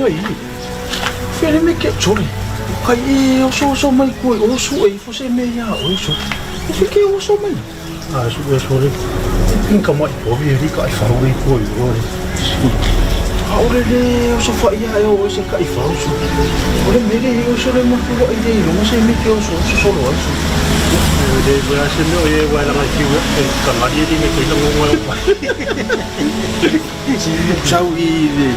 ga i. Fea le mea ke sole. O kai e oso oso mai koe o su e ifo se mea ia oe so. O fe ke oso mai. A su e sole. Pin ka mai povi e ri ka i whau e koe o le. A o le le oso fa ia e o se ka i whau so. O le mele e oso le mafu i le ilonga se me ke oso oso solo ai so. Le wea se mea o e wea langa ki wea e ka ngari e ringa ke lango ngoe o pai. Sau i le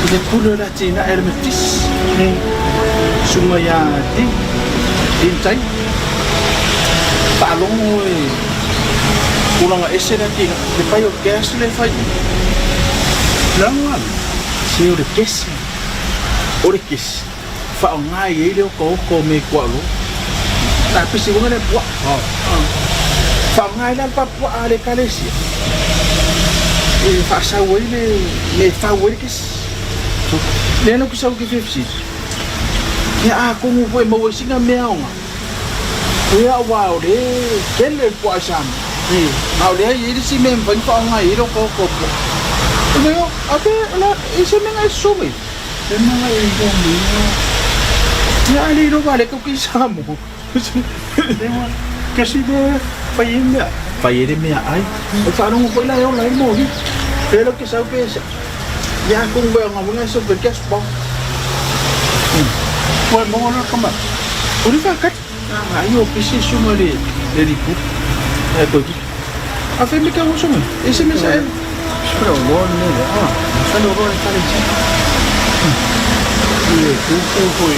i le pule o le atinae le Metotisi susuga ia Dean Dean Tai faalogo e tulaga ese le atinae le pai o gas le fai Langa se o le kesi o le kesi faaaoga i ai le otaota o mea i tuaolo na pisi uga le puaa faaaoga ai la le papuaa a le ekalesia e faasau ai le mea e fau ai le kesi lea na ou kisau ke fefsili ia atonu foi e maua ai sina mea aoga ia aua o le tele le puaa i Samoa a o lea e i ai le isi mea e mafai ona faaaoga ai le otaota o puaa a pe o le a se mea na e sosoo mai ai. E manga e iloa mai ia. Ia a le iloa vale kau ki Samoa. Ewa, kasi le fai e mea. Fai e le mea ai. O whaarongo foi la e ola e mori. Pelo ke sau pe sa. Ia kung be nga wanga so pe kes pa. Koe mo la kama. Uri fa kat. Ah, ai o pisi sunga le le ripu. E ko ki. A fe me ka uso me. E se me sa e. Spera o loa ne le. Ah, sa lo ro e kale chi. E ku ku ko i.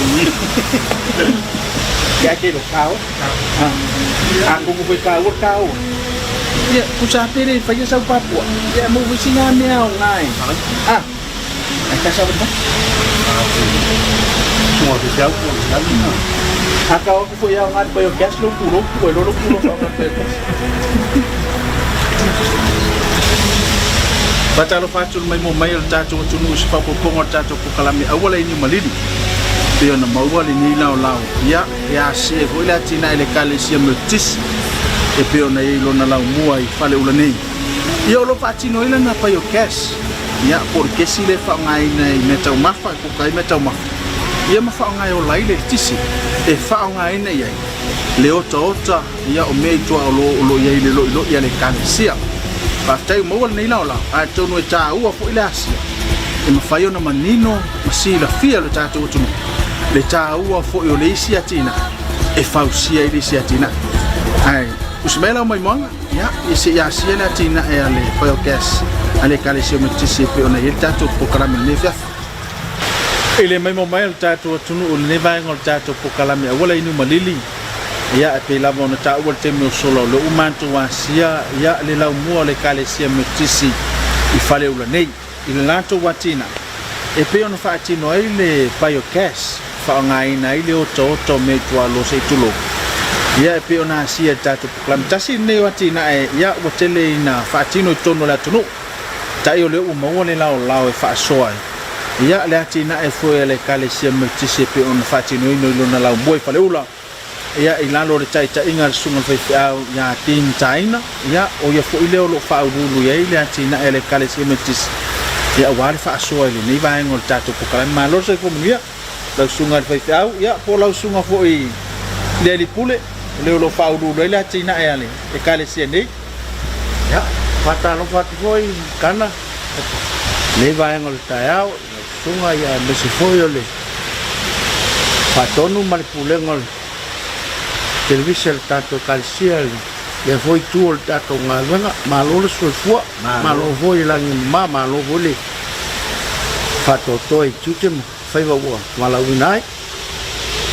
Ia ke lo kao. Ah. A ku ku ka o kao. Ia, ku sa pere fa ia sau papua. Ia mo visi nga mea o ngai. Ah. Ai ka sa ba. Sunga ke sau ko na na. A ka o ku fo ia ngai pa yo gas lo ku lo ku lo lo ku lo fa ngai pa. Faatalofa atu le maimoa mai o le tatou atunuu i se faaopoopoga o le tatou polokalame auala i Niumalili. Pei ona maua lenei laolao, ia, e asie foi le atinae i le Ekalesia Metotisi e pei ona i ai lona laumua i Faleula nei. Ia, o lo o faatino ai lana biogas, ia, po o le kesi lea e faaaogaina i meataumafa, e kuka ai meataumafa, ia ma faaaoga e ola ai le eletise e faaaogaina i ai le otaota Ia, o mea i tuaolo o lo o i ai i le loiloi a le Ekalesia. Faafetai ua maua lenei laolao, ae atonu e taua foi le asia e mafai ona manino ma silafia e lo tatou atunuu le taua foi o le isi atinae e fausia ai le isi atinae. Ae usi mai lau maimoaga, ia, ia se i asia le atinae a le biogas a le Ekalesia o Metotisi e pei ona i ai le tatou polokalame i lenei afiafi. I le maimoa mai o le tatou atunuu i lenei vaega o le tatou polokalame auala i Niumalili, Ia, e pei lava ona taua i le taimi o sola o lea ua matou asia, ia, le laumua o le Ekalesia Metotisi i Faleula nei, i le latou atinae, e pei ona faatino ai le biogas, faaaogaina ai le otaota o mea i tuaalo se i tulou, ia, e pei ona asia i le tatou polokalame. Tasi lenei o atinae, ia, ua tele ina faatino i totonu o le atunuu, tai o lea ua maua le laolao e faasoa ai, ia, le atinae foi a le Ekalesia Metotisi e pei ona faatinoina i lona laumua i Faleula, ia, i lalo o le taitaiga a le Susuga i le Faifeau ia Dean Taina, ia, o ia foi lea o lo o faauluulu i ai le atinae a le Ekalesia Metotisi, ia, aua le faasoa i lenei vaega o le tatou polokalame. Malo le soifua manuia, lau Susuga i le Faifeau, ia, po o lau Susuga foi i le Alii Pule, o le o lo o faauluulu ai le atinae a le Ekalesia nei. Ia, faatalofa atu foi Kana, lenei vaega o le taeao, i lau susuga ia aemaise foi o le faatonu ma le pulega o le televise a le tatou Ekalesia i lea foi itu o le tatou galuega. Malo le soifua, malo foi le lagi e mama, malo foi le faatoatoa i tiute ma faiva ua valaauina ai.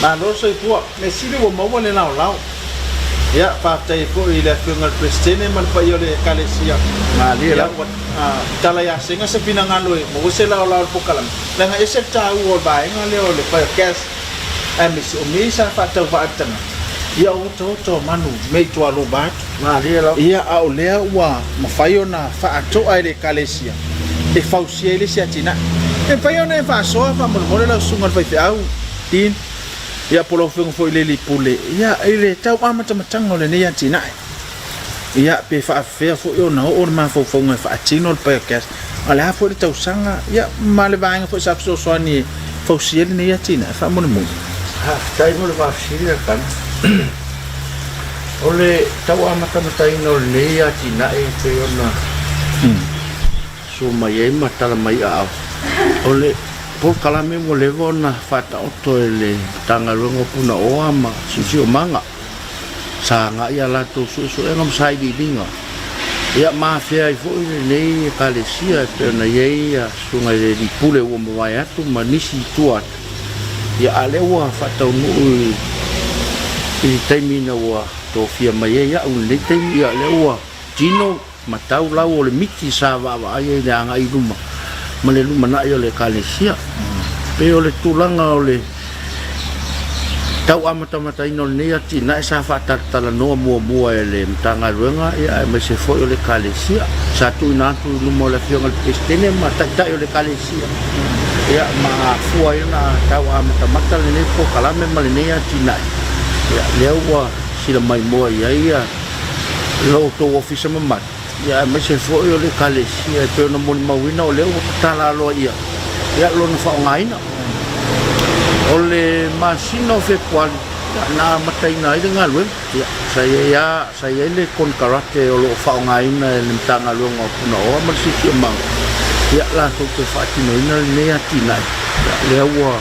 Malo le soifua, mea sili ua maua le laolao. Ia, faafetai ai foi i le Afioga i le Peresetene ma le paia o le Ekalesia. Malie Ia, lava. ua tala ia Sega se finagalo e maua se laolao i le polokalame, leaga e ese le taua o le vaega lea o le biogas, aemaise o mea ia sa faatauvaa e le tagata, ia o otaota o manu mea i tualō vaeatu. Malie lava. Ia, a o lea ua mafai ona faatoa e le Ekalesia e fausia ai le isi atinae. E mafai ona e faasoa faamolemole lau susuga i le faifeau, Dean, ia po o lau afioga foi i le alii pule, ia, i le tau amatamataga o lenei atinae. Ia, pe faafefea foi ona oo le mafaufauga e faatino le biogas. A o le a foi le tausaga, ia, ma le vaega foi sa fesoasoani e fausia ai lenei atinae faamolemole? Faafetai mo le faafesili Elkana. O le tau amatamataina o lenei atinae e pei ona sua mai ai ma tala mai aao, o le polokalame ua leva ona faataoto e le Matagaluega o Punaoa ma Siosiomaga. Sa agai a latou suesuega ma sailiiliga, ia ma afea ai foi lenei Ekalesia e pei ona i ai Susuga i le Alii Pule ua mavae atu ma nisi i tua atu. Ia a lea ua faataunuu i le taimi ina ua tofia mai ai au i lenei taimi, ia lea ua tino ma tau lau o le miti sa vaavaai ai i le agai i luma ma le lumanai o le Ekalesia. Pei o le tulaga o le tau amatamataina o lenei atinae sa faatalatalanoa muamua e le Matagaluega aemaise foi o le Ekalesia. Sa tuuina atu i luma o le Afioga i le Peresetene ma Taitai o le Ekalesia ma afua ai ona tau amatamata lenei polokalame ma lenei atinae. Lea ua sila maimoa i ai lo outou ofisa mamalu, aemaise foi o le Ekalesia e pei ona molimauina o lea ua tatala aloaia lona faaaogaina. O le masina o Fepuari na amataina ai le galuega, sa i ai sa i ai le konekarate o lo o faaaogaina e le Matagaluega o Punaoa ma le Siosiomaga, latou te faatinoina lenei atinae. Lea ua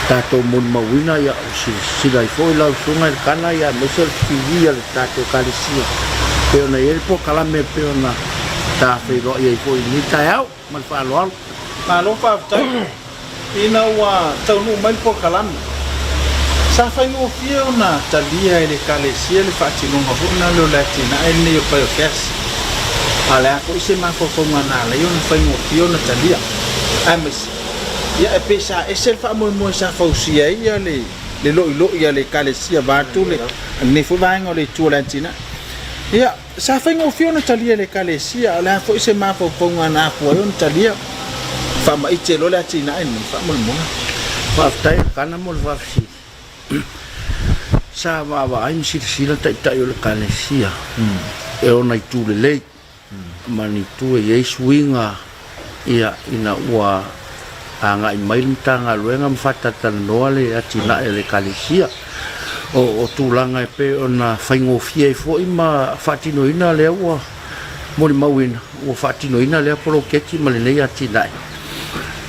tatou molimauina, ua silasila ai foi lau Susuga Elikana aemaise o le TV a le tatou Ekalesia e pei ona i ai le polokalame e pei ona ta feiloai ai foi i lenei taeao. Ma le faaaloalo. Malo faafetai. Ina ua taunuu mai le polokalame, sa faigofie ona talia e le Ekalesia le faatinoga foi lena o le atinae lenei o biogas. A o le a foi se mafaufauga na ala ai ona faigofie ona talia? Aemaise, ia e pei sa ese le faamoemoe sa fausia ai ia le loiloi a le Ekalesia vaeatu lenei foi vaega o le itu o le atinae. Ia, Sa faigofie ona talia e le Ekalesia, a o le a foi se mafaufauga na afua ai ona talia? Faamaite loa le atinae lenei, faamolemole. Faafetai Elkana mo le faafesili. Sa vaavaai ma silasila Taitai o le Ekalesia e ona itu lelei ma ni itu e i ai suiga ia ina ua agai mai le Matagaluega ma faatalatalanoa le atinae a le Ekalesia. O tulaga e pei ona faigofie ai foi ma faatinoina lea ua molimauina ua faatinoina lea poloketi ma lenei atinae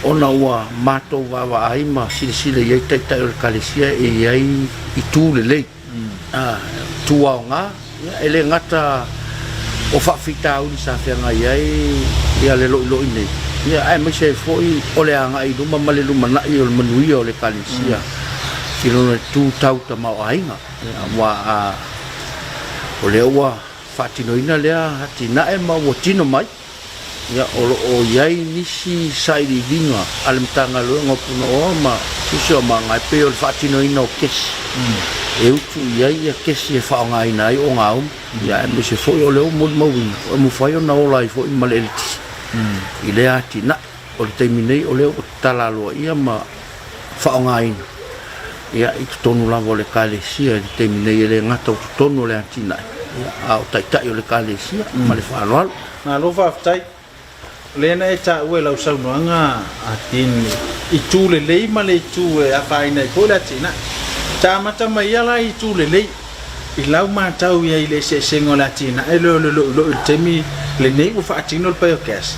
ona ua matou vaavaai ma silasila i ai Taitai o le Ekalesia e i ai itu lelei. Tu aoga, e le gata o faafitauli sa feagai ai le loiloi nei, aemaise ai foi o le agai i luma ma le lumanai o le manuia o le Ekalesia i lona itu tau tamaoaiga. Aua o lea ua faatinoina lea atinae ma ua tino mai. Ia, o lo o i ai nisi sailiiliga a le Matagaluega o Punaoa ma Siosiomaga e pei o le faatinoina o kesi e utu i ai ia kesi e faaaogaina ai ogaumu, ia aemaise foi o lea ua molimauina e mafai ona ola ai foi ma le eletise i lea atinae. O le taimi nei o lea ua tatala aloaia ma faaaogaina ia i totonu lava o le Ekalesia i le taimi nei, e le gata o totonu o le atinae, ia, a o taitai o le Ekalesia. Ma le faaaloalo. Malo faafetai. O lea na e taua i lau saunoaga a Dean itu lelei ma le itu e afaina ai foi le atinae. Ta amata mai ia la i itu lelei. I lau matau i ai i le eseesega o le atinae lea o le loiloi i le taimi lenei ua faatino le biogas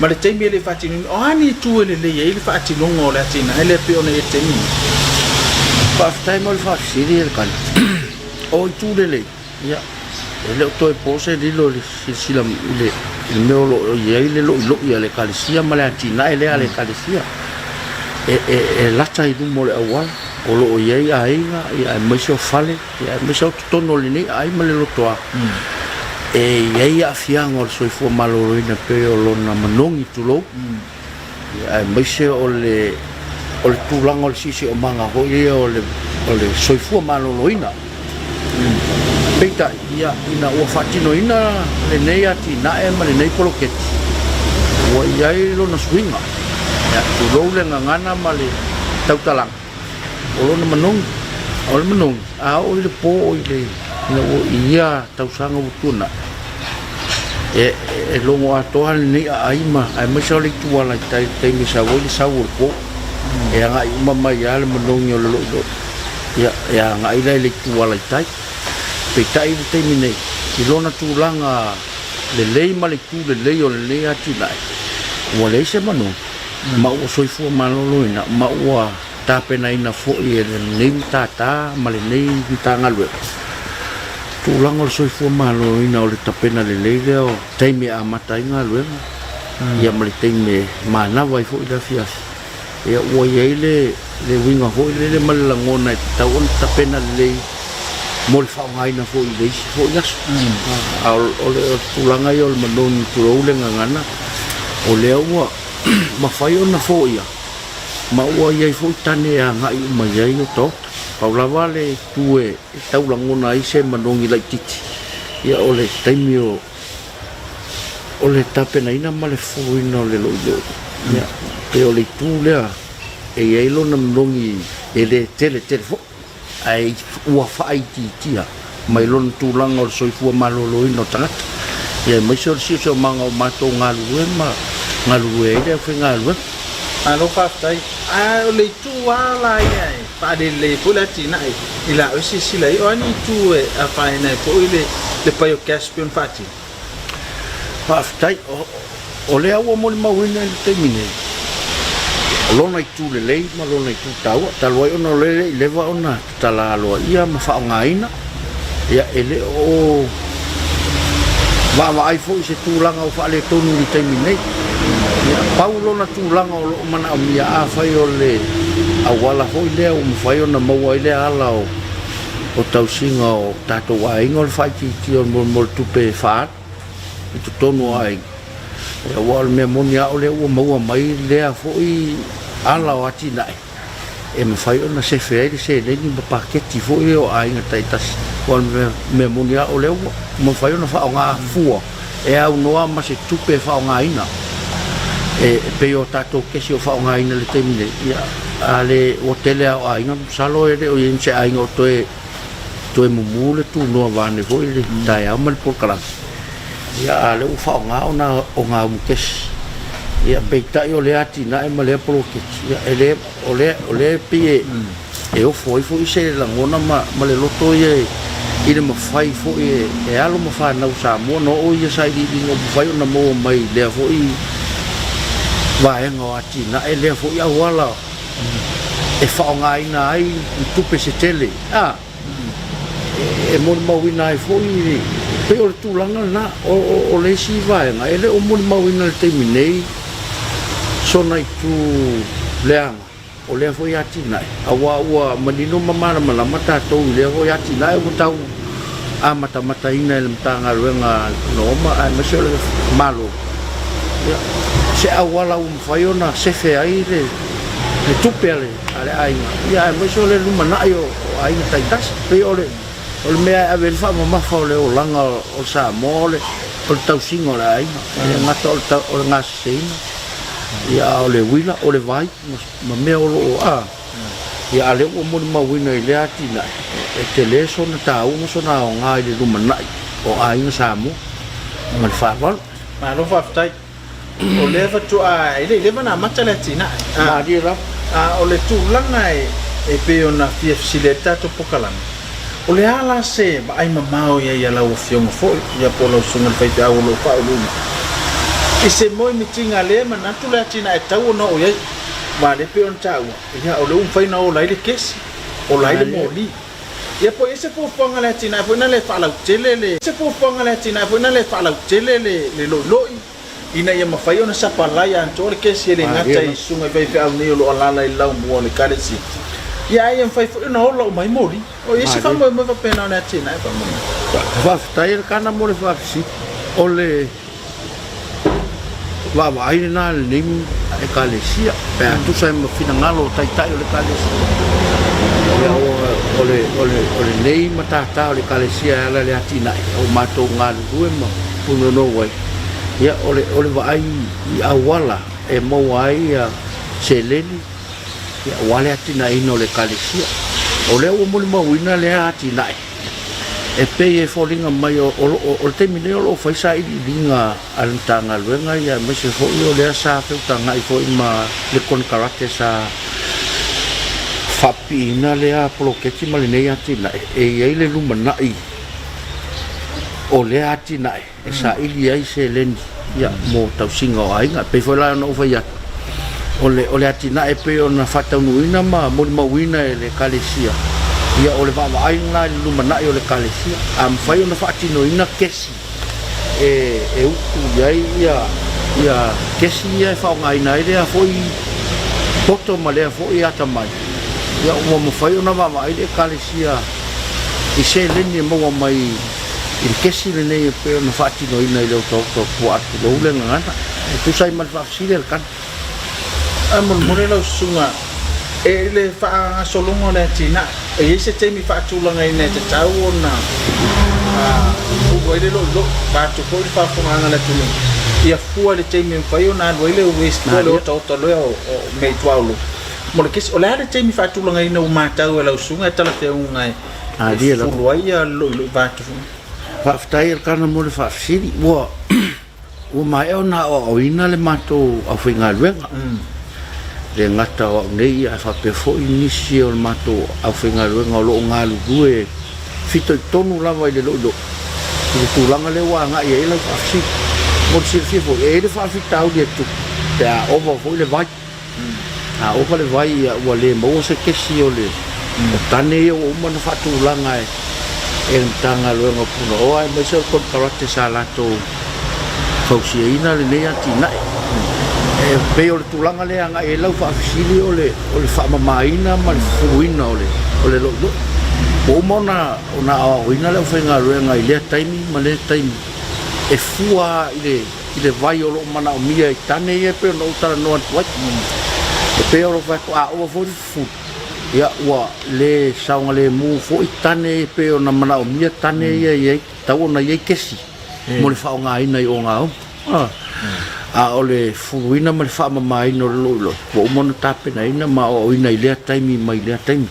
ma le taimi e le i faatinoina, o a ni itu e lelei ai le faatinoga o le atinae lea e pei ona i ai i le taimi lenei? Faafetai mo le faafesili Elikana. O itu lelei, ia, e le o toe po se lilo i le silasila i le mea o lo o i ai le loiloi a le Ekalesia ma le atinae lea a le Ekalesia. E lata i luma o le auala, o lo o i ai aiga, aemaise o fale, aemaise o totonu o lenei aai ma le lotoa, e i ai aafiaga o le soifua maloloina e pei o lona manogi, tulou, aemaise o le tulaga o le siosiomaga foi ia o le soifua maloloina. Peitai, ia, ina ua faatinoina lenei atinae ma lenei poloketi, ua i ai lona suiga, ia, tulou le gagana ma le tautalaga, o lona manogi, o le manogi, a oo i le po o i le, ina ua i ia tausaga ua tuanai, E, e logo atoa lenei aai ma aemaise o le itu ala i tai i le taimi e sau ai le sau o le po. E agai uma mai lava le manogi o le loiloi. Ia, e agai la i le itu ala i tai. Peitai i le taimi nei, i lona tulaga lelei ma le itu lelei o lenei atinae, ua leai se manogi, ma ua soifua maloloina, ma ua tapenaina foi e lenei matata ma lenei Matagaluega, tulaga o le soifua maloloina o le tapena lelei lea o taimi e amata ai galuega, ia ma le taimi e manava ai foi le afiafi. Ia ua i ai le le uiga foi lele ma le lagona e tatau ona tapena lelei mo le faaaogaina foi i le isi foi aso. A o le tulaga ia o le manogi tulou le gagana, o lea ua mafai ona foia ma ua i ai foi tane e agai uma i ai otaota. Pau lava le itu e tau lagona ai se manogi laitiiti, ia o le taimi o o le tapenaina ma le fuluina o le loiloi. Ia, pei o le itu lea e i ai lona manogi e le tele tele foi, ae ua faaitiitia mai lona tulaga o le soifua maloloina o tagata, ia aemaise o le siosiomaga o matou galulue ma galulue ai le aufaigaluega. Malo faafetai. A o le itu lava la ia e faalelelei ai foi le atinae i la oe silasila i ai, o a ni itu e afaina ai foi le biogas pei ona faatino? Faafetai. O lea ua molimauina i le taimi nei, o lona itu lelei ma lona itu taua, talu ai ona o lea e le i leva ona tatala aloaia ma faaaogaina, ia e le o vaavaai foi i se tulaga o faaletonu i le taimi nei. Ia, pau lona tulaga o lo o manaomia, afai o le auala foi lea ua mafai ona maua ai le ala o o tausiga o tatou aiga, o le faaitiitia o le mo le tupe e faaalu i totonu o aiga. Ia, aua o le mea moni lava o lea ua maua mai lea foi ala o atinae e mafai ona sefe ai le seleni ma paketi foi o aiga taitasi. Aua o le mea moni lava o lea ua mafai ona faaaoga fua e aunoa ma se tupe e faaaogaina e pei o tatou kesi o faaaogaina i le taimi nei. Ia, a le, ua tele lava o aiga, masalo e le o i ai ma se aiga o toe toe mumu le tunoa vaeane foi le taeao ma le polokalame. Ia, a o lea ua faaaoga ona o gaumu kesi. Ia, peitai o lea atinae ma lea poloketi, ia, e le, o lea, o lea e pei e, e ofo ai foi se lagona ma, ma le loto ia i le mafai foi e, e alo ma fanau Samoa ona oo ia sailiiliga ua mafai ona maua mai i lea foi vaega o atinae, lea foi auala e faaaogaina ai ni tupe se tele, a, e molimauina ai foi, e pei o le tulaga lena. O, o, o le isi vaega, e le o molimauina i le taimi nei sona itu leaga o lea foi atinae, aua ua manino ma malamalama tatou i lea foi atinae ua tau amatamataina e le Matagaluega a le Punaoa aemaise o le Malo, ia, se auala ua mafai ona sefe ai le, le tupe a le, a le aiga, ia aemaise o le lumanai o, o aiga taitasi. Pei o le, o le mea e ave ai le faamamafa o le olaga o le Samoa o le, o le tausiga o le aiga, e le gata o le, o le gaseseina, ia a o le uila, o le vai ma mea o lo o, a, ia a lea ua molimauina i lea atinae, e tele sona taua ma sona aoga i le lumanai o aiga Samoa. Ma le faaaloalo. Malo faafetai. O lea faatoa, e le i leva ona amata le atinae. Malie lava. A o le tulaga e pei ona fia fesili ai le tatou polokalame, o le a la se vaai mamao i ai a lau Afioga foi, ia po o lau Susuga i le Faifeau o lo o faauluina i se moemitiga lea e manatu le atinae e tatau ona oo i ai? Aua o lea e pei ona taua, ia o lea ua mafai ona ola ai le kesi, ola ai le moli. Ia po o i ai se fuafuaga a le atinae foi lea e faalautele le se fuafuaga a le atinae foi lea e faalautele le le loiloi ina ia mafai ona sapalai atoa le kesi e le gata i susuga i faifeau nei o lo o alaala i le laumua o le Ekalesia, ia ae ia mafai foi ona ola uma ai moli. O i ai se faamoemoe faapena o le atinae faamoemoe? Faafetai Elikana mo le faafesili. O le vaavaai lena a lenei Ekalesia pe a tusa ai ma finagalo o Taitai o le Ekalesia. Ia, o, le, o, le, o lenei matata o le Ekalesia e ala i le atinae o matou galulue ma punonou ai, ia, o le, o le vaai i auala e maua ai ia seleni ia, aua le atinaeina o le Ekalesia. O lea ua molimauina lea atinae. E pei e foliga mai o le taimi nei o lo o fai sailiiliga a le Matagaluega ia aemaise foi o lea sa feutagai foi ma le konekarate sa faapipiina lea poloketi ma lenei atinae, e i ai le lumanai o lea atinae e saili ai seleni ia mo tausiga o aiga. E pei foi la ona ou fai atu, o le, o le atinae e pei ona faataunuuina ma molimauina e le Ekalesia, ia o le vaavaai lena i le lumanai o le Ekalesia. A mafai ona faatinoina kesi e, e utu i ai ia, ia kesi ia e faaaogaina ai lea foi poto ma lea foi atamai, ia ua mafai ona vaavaai le Ekalesia i seleni e maua mai i le kesi lenei e pei ona faatinoina i le otaota o puaa tulou le gagana e tusa ai ma le faafesili a le Kana. Ae molemole lau susuga e i le faagasologa o le atinae, e i ai se taimi faatulagaina e tatau ona ulu ai le loiloi, vaeatu foi le faafofogaaga a le atunuu, ia fua i le taimi e mafai ona alu ai le waste po o le otaota loa o mea i tuaolo mo le kesi. O le a le taimi faatulagaina ua matau e lau susuga e talafeauga e fulu ai le loiloi vaeatu foi? Faafetai Elkana mo le faafesili. Ua ua maea ona aoaoina le matou aufaigaluega. E le gata o au nei ae faapea foi nisi o le matou aufaigaluega o lo o galulue fitoitonu lava i le loiloi i le tulaga lea ua agai ai lau faafesili. Mo le silafia foi, e i ai le faafitauli e tupu pe a ova foi le vai. A ova le vai ia ua le maua se kesi o le o tane ia ua uma ona faatulaga e e le Matagaluega o Punaoa aemaise o le konekarate sa latou fausiaina lenei atinae. E pei o le tulaga lea e agai ai lau faafesili o le o le faamamaina ma le fufuluina o le o le loiloi. Ua uma ona ona aoaoina le aufaigaluega i lea taimi ma lea taimi e fua i le i le vai o lo o manaomia i tane ia e pei ona ou talanoa atu ai. E pei ona ou fai atu, a ova foi le fufulu, ia ua le saogalemu foi tane ia e pei ona manaomia tane ia e i ai, tatau ona i ai kesi mo le faaaogaina i ogaumu. A o le fufuluina ma le faamamaina o le loiloi, ua uma ona tapenaina ma aoaoina i lea taimi mai lea taimi.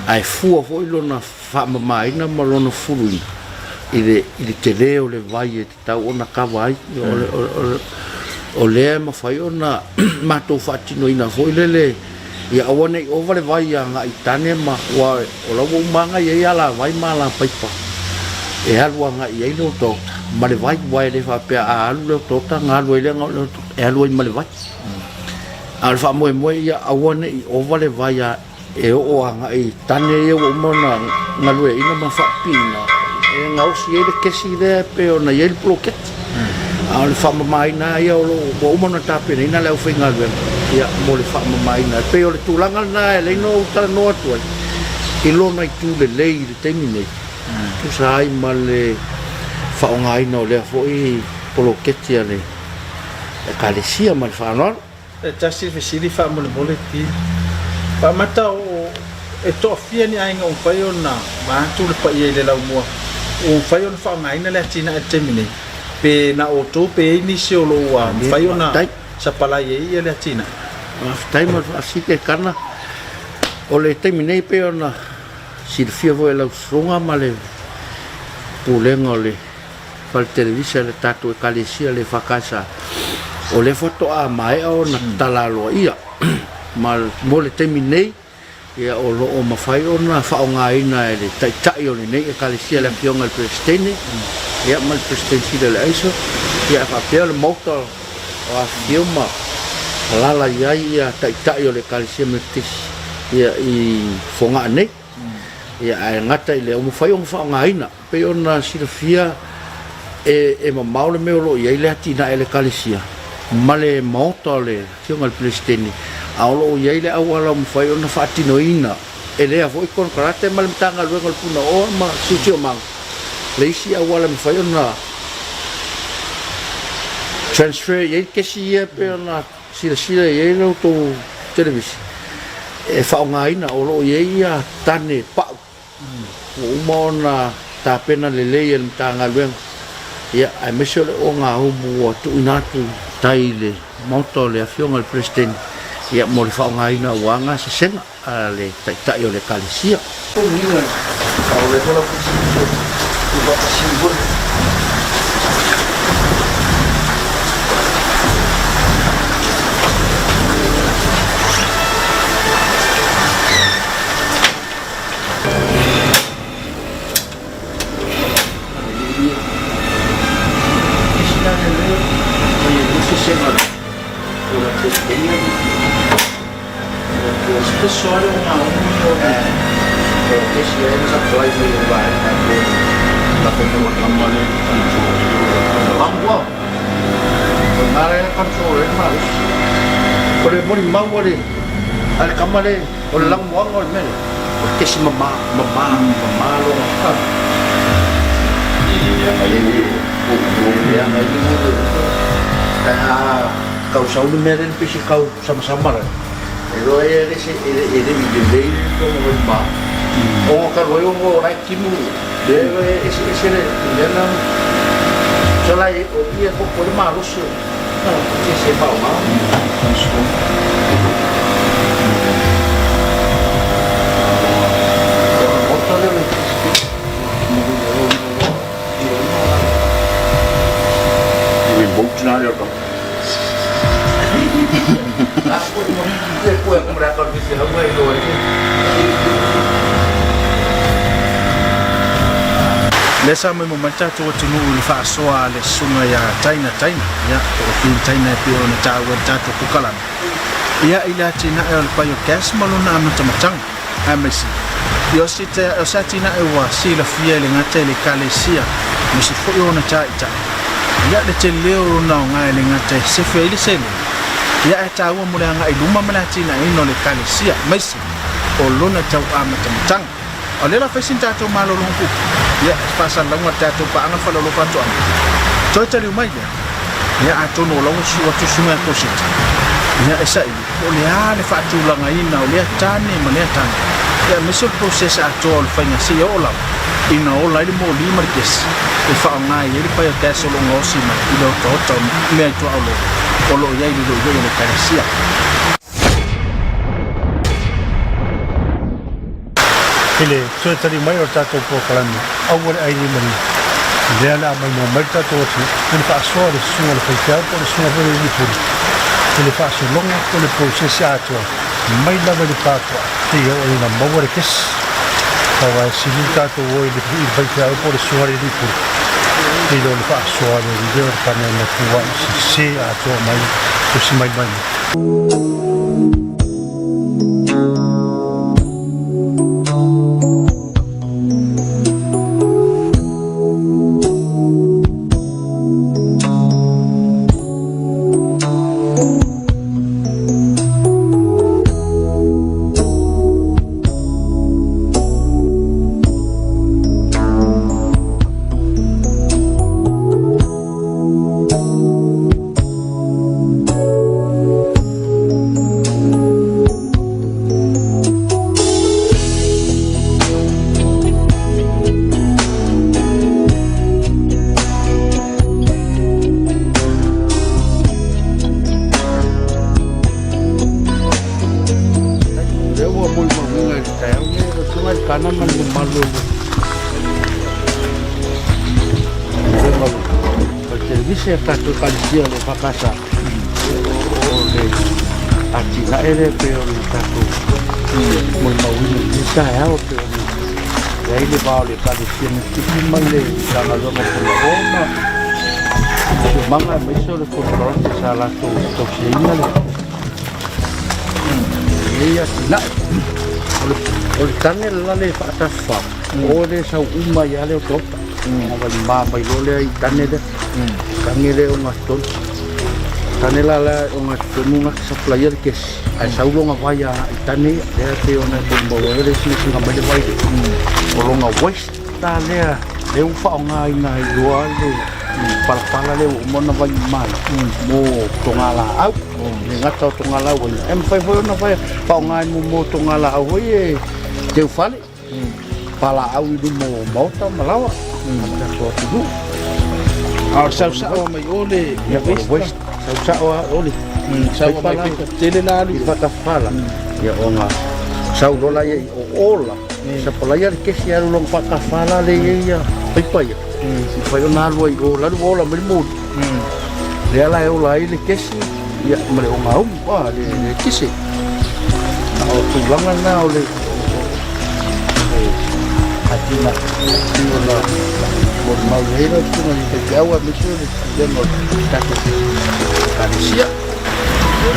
Ae fua foi lona faamamaina ma lona fufuluina i le, i le tele o le vai e tatau ona kava ai. O lea e mafai ona matou faatinoina foi lele ia aua ne i ova le vai agai i tane ma aua o la ua uma lava ona i ai alavai ma alapaipa e alu agai i ai le otaota ma le vai, aua e le faapea a alu le otaota ona alu ai lea o le otaota, e alu ai ma le vai. A o le faamoemoe ia aua ne i ova le vai e oo agai i tane ia ua uma ona galueaiina ma faapipiina e gaosi ai le kesi lea e pei ona i ai le poloketi. A o le faamamaina lava ia o lo o ua uma ona tapenaina le aufaigaluega ia mo le faamamaina. E pei o le tulaga lena e ala ai ona ou talanoa atu ai i lona itu lelei i le taimi nei, e tusa ai ma le faaaogaina o lea foi poloketi a le Ekalesia ma le faaaloalo. E tasi le fesili faamolemole Ti. Faamata o e toafia ni aiga ua mafai ona vaatu le paia i le laumua ua mafai ona faaaogaina le atinae i le taimi nei? Pe na o outou pe i ai nisi o lo o ua mafai ona sapalai ai ia le atinae? Faafetai mo le faafesili Ekana. O le taimi nei pei ona silafia foi e lau susuga ma le Pulega o le Fale Televisa a le tatou Ekalesia le EFKS, o lea faatoa maea ona tatala aloaia. Ma mo le taimi nei, ia o lo o mafai ona faaaogaina e le Taitai o lenei Ekalesia le Afioga i le Peresetene, ia ma le Peresetene Sili o le Aiso, ia faapea le Maota o afifio ma alaala i ai ia Taitai o le Ekalesia Metotisi ia i Fogaa nei. Ia ae gata i lea, ua mafai ona faaaogaina. Pei ona silafia e mamao le mea o lo o i ai le atinae a le Ekalesia ma le maota o le Afioga i le Peresetene, a o lo o i ai le auala ua mafai ona faatinoina e lea foi konekarate ma le Matagaluega o le Punaoa ma Siosiomaga le isi auala e mafai ona transfer i ai kesi ia e pei ona silasila i ai la outou televisi e faaaogaina. O lo o i ai ia tane pau Ua uma ona tapena lelei e le Matagaluega, ia, aemaise o le ogaumu ua tuuina atu i tai i le Maota o le Afioga i le Peresetene, ia, mo le faaaogaina aua gasesega a le Taitai o le Ekalesia. Keso lava le ogaomi o le. O le kesi ai na supply mai e le vaega e pei ona lafo mai O le kama lea e control i o. Lamua. O lena lea e control ai le malosi. O le molimau a le a le kama lea, o le lanumoana o le mea lea, o le kesi mama, mama, mama lona. E leaga ai le Leaga ai le Ae a tau sau le mea lea na pei se tau samasama lea, e iloa e le se e le e le i lelei le lona vaima. Ona talu ai ona o la e timu lea e eseese le mea na tusa la o i e koko ai le malosi o le kesi e faaaoga. O le maota lea o le Remote na lea ka. Lea sa moemo mai le tatou atunuu i le faasoa a le susuga ia Taina Taina, ia, po o Queen Taina e pei ona taua i le tatou kokalame, ia, i le atinae o le biogas ma lona amatamataga, aemaise, ia, o se, o se atinae ua silafia e le gata i le Ekalesia, aemaise foi o ona taitai, ia, le tele o lona aoga e le gata e sefe ai le seleni, ia, ae taua mo le agai i luma ma le atinaeina o le Ekalesia, aemaise o lona tau amatamataga. A o lea la fai sina tatou malologa puupuu, ia, e faasalalauga le tatou paaga le faleoloa faatoaga. Toe taliu mai lea, ia, atonu o la ua susu atu le susuga ia Koseti, ia, e saili po o le a le faatulagaina o lea tane ma lea tane, ia, aemaise o le process atoa o le faiga seia oo lava ina ola ai le moli ma le kesi e faaaoga ai le biogas o lo o gaosi mai i le otaota o mea i tuaolo o lo o i ai i le loiloi o le Ekalesia. I le toe tali mai o le tatou polokalame Aua le Ailimalima, lea o le a maimoa mai le tatou atunuu i le faasoa o le susuga o le faifeau po o le susuga foi o le alii pule i le faasologa po o le process atoa mai lava i le patoa seia oo ina maua le kesi. Aua e sili le tatou o i le faifeau po o le susuga i le alii pule i lo le faasoa a le alii lea o le tane na tuai sese atoa mai tusi mai mai. Lea ua molimauina i le taeao nei, lau Afioga i le Kana ma le mamalu o le Pulega o le Televise a le tatou Ekalesia o le EFKS, o le atinae lea pei ona tatou molimauina i lenei taeao, pei ona i ai le va o le Ekalesia Metotisi ma le Matagaluega o Punaoa ma Siosiomaga, aemaise o le konekarate sa latou tausiaina lenei atinae. O le tane la le faatafafa, o le sau uma ai lava le otaota, ona vaima mai loa lea i tane lea. Tane lea o gatotonu. Tane la la o gatotonu na te supplya le kesi, ae sau lona vai agai i tane ia, lea pei ona e molimau ai le sinasina mai le vai lea. O lona waste la lea, lea ua faaaogaina ai loa le palapala lea ua uma ona vai mai mo togalaau. E le gata o togalaau ai, ae mafai foi ona faaaoga mo togalaau foi e teufale. Palaau i luma o maota ma laoa a le tatou atunuu. A o le sausao mai o le waste. Sausao a o le sau mai pepa tele la alu i faatafala. Ia ona sau loa la ia i o la. Sapalaia le kesi alu longa faatafala le ia ia paipa ia. Mafai ona alu ai o la ola mai le moli. Lea la e ola ai le kesi ia ma le ogaumu le kese. A o tulaga na o le atina ona molimau i ai lau susuga i le faifeau aemaise o le pulega o le tatou Ekalesia.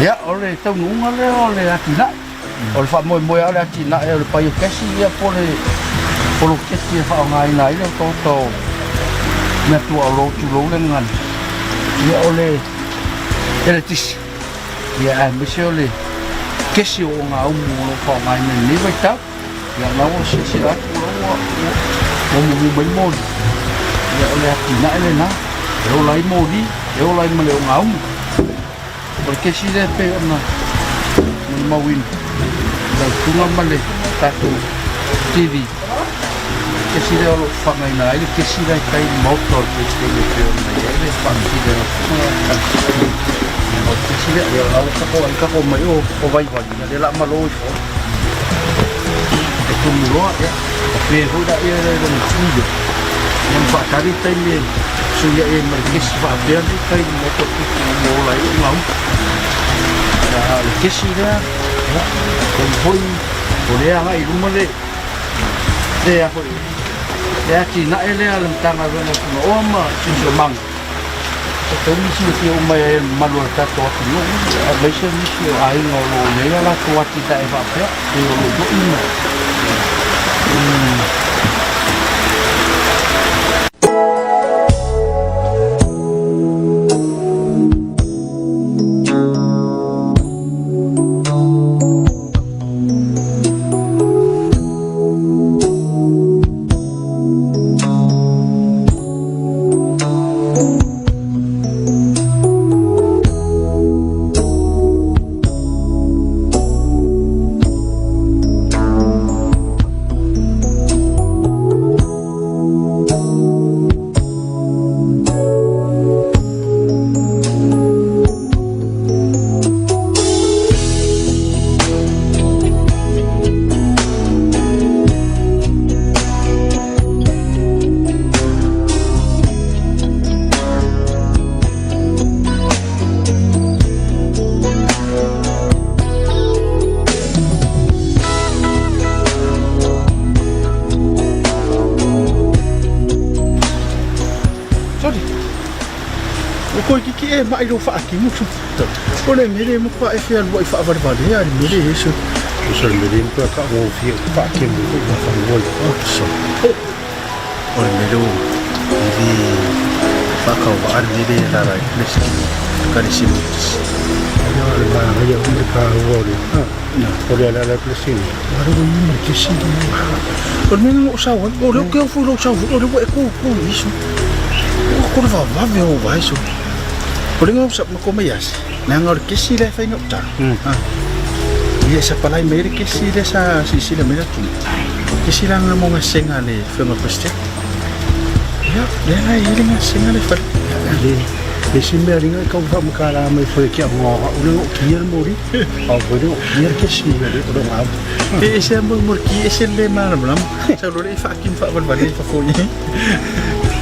Ia, o le taunuuga lea o le atinae. O le faamoemoe lava o le atinae o le biogas ia po o le poloketi e faaaogaina ai le otaota o meatuaolo tulou le gagana, ia o le eletisi, ia aemaise o le kesi o ogaumu o lo o faaaogaina i lenei vaitau. Ia o la ua silasila atu o la ua ua mumu mai moli, ia o le atinae lena e ola ai moli, e ola ai ma le ogaumu. O le kesi lea e pei ona molimauina i lau susuga ma le tatou TV, o le kesi lea o lo o fagaina ai le kesi la e tai i le maota o le Peresetene e pei ona i ai le faatili a lau susuga. O le kesi lea, ia o la ua tatou ai tatou mai o vaivai, ia lea o le a malo ifo e tumu loa, ia tape foi laia i lona sui ia ma faatali le taimi e fesuiai ai ma le kesi faapea nei tai i le maota o le Peresetene ua ola ai lou gauta. Ia a o le kesi lea, ia, taimi foi o lea e agai i luma le le a foi le atinae lea a le Matagaluega o Punaoa ma Siosiomaga. E tatau ona silafia uma e le mamalu o le tatou atunuu, aemaise nisi o aiga o lo o i ai a latou atinae faapea, pei o lo'iloi ma. Sorry. Ua koe kiki e mai lou faatimu. O le mele mo pa e fealuai faavalevalea le mele e so. O se mele mo pa ka o fia faatimu foi ma fanua le so. O le mele o i le faakauvaa le mele e lala i le siki ka le simutis. Ia le manaia o le taua o le o le ala ala Palestine. Waro i ma te siki. O le mea na ou sau ai, o le o ke ofu i lou sau foi, o le ua e kūkū i iso. Ua kore vavave o vai so. O le ngau sa ma ko mai ase. Leaga o le kesi lea e fai gauta. Ia e sapalai mai ai le kesi lea sa silasila mai le atunuu. Kesi la nga mo gasega a le Afioga President. Ia, lea la e i ai le gasega lea e fale. Le le isi mea linga e kau whamakara mai foi ki a ngoa o le o ki le mori a foi le o ki le kesi le o le ngau. E ese a mo mo ki ese le malamalama. Sau loa le faaki ma faavalevale i fafo i.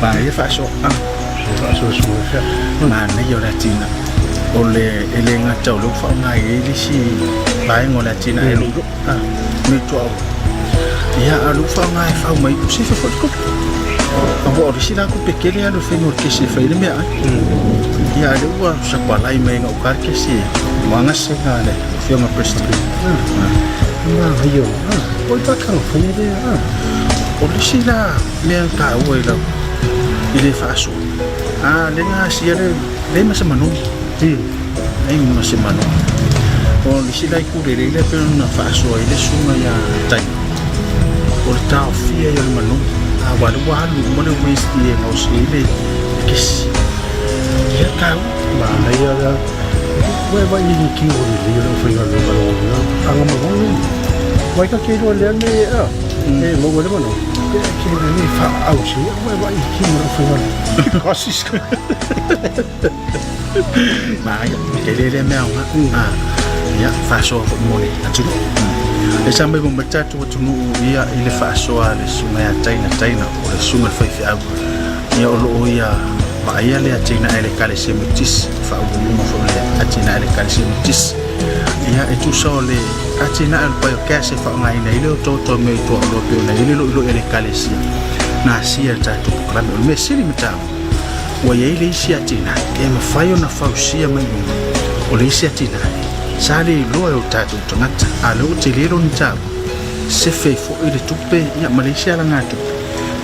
Manaia faasoa. Faasoa soa fea. Manaia o le atinae. O le e le gata o lea ua faaaoga i ai le isi vaega o le atinae loulou. Me tuaoi. Ia, a o lea ua faaaoga e fau mai se fafo i le tupe. Aua o le isi la tupe tele alu e fai mo le kesi e fai ai le meaai. Ia, a o lea ua sapalai mai gauta le kesi ua gasega a le Afioga President. Manaia, oi pakanga fai lea. O le isi la mea taua i lau i le faasoa, a le gasia le leai ma se manogi. Leai ma se manogi. O le isi la itu lelei lea pei ona faasoa ai le susuga ia Taina, o le taofia ai o le manogi, aua o lea ua alu uma le waste e gaosi ai le kesi. Ia taua. Manaia la ua e vai ni ki o le o le faigaluega lo anga manogi. Wai ka ke loa lea me a e maua le manogi. Ke ke le fa au si ua e vai ki mo le faigaluega. Kosis. Manaia, tele lea mea aoga. Ia, faasoa foi mo le atunuu. E sa mai mo tatou atunuu ia i le faasoa a le susuga ia Taina Taina, o le susuga i le faifeau. Ia o loo ia vaaia le atinae a le Ekalesia Metotisi, faauluuluga foi o le atinae a le Ekalesia Metotisi. Ia e tusa o le atinae o le biogas e faaaogaina ai le otaota o mea i tuaoloa pei ona i ai le loiloi a le Ekalesia na asia e le tatou polokalame. O le mea sili ma taua, ua i ai le isi atinae e mafai ona fausia mai luga o le isi atinae. Sa le iloa e o tatou tagata, a o lea ua tele lona taua, sefe ai foi le tupe ia ma le isi alagatupe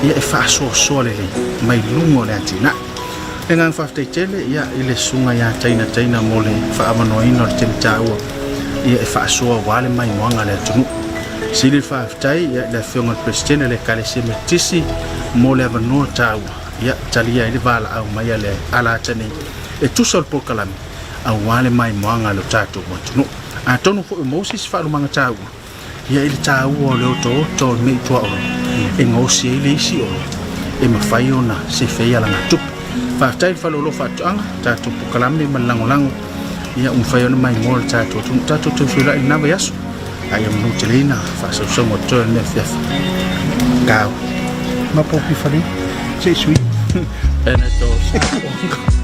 ia e faasoasoa lelei mai luga o le atinae. Le agaga faafetai tele ia i le susuga ia Taina Taina mo le faaavanoaina o le taimi taua ia e faasoa aua le maimoaga a le atunuu. Sili le faafetai ia i le afioga i le Peresetene o le Ekalesia Metotisi mo le avanoa taua ia talia ai le valaau mai a le alata nei e tusa o le polokalame aua le maimoaga a lo tatou atunuu. Atonu foi o maua se isi faalumaga taua ia i le taua o le otooto o le mei tuaolo e gaosi ai le isi olo e mafai ona sefe ai alagatupe. Faafetai i le Faleoloa Faatoaga, tatou polokalame ma le lagolago ia ua mafai ona maimoa le tatou atunuu. Tatou toe feiloai i lena vaiaso a ia manuteleina faasausauga o totoe o lenei afiafi. Kau. Mapo pifali, se i sui. Ena to.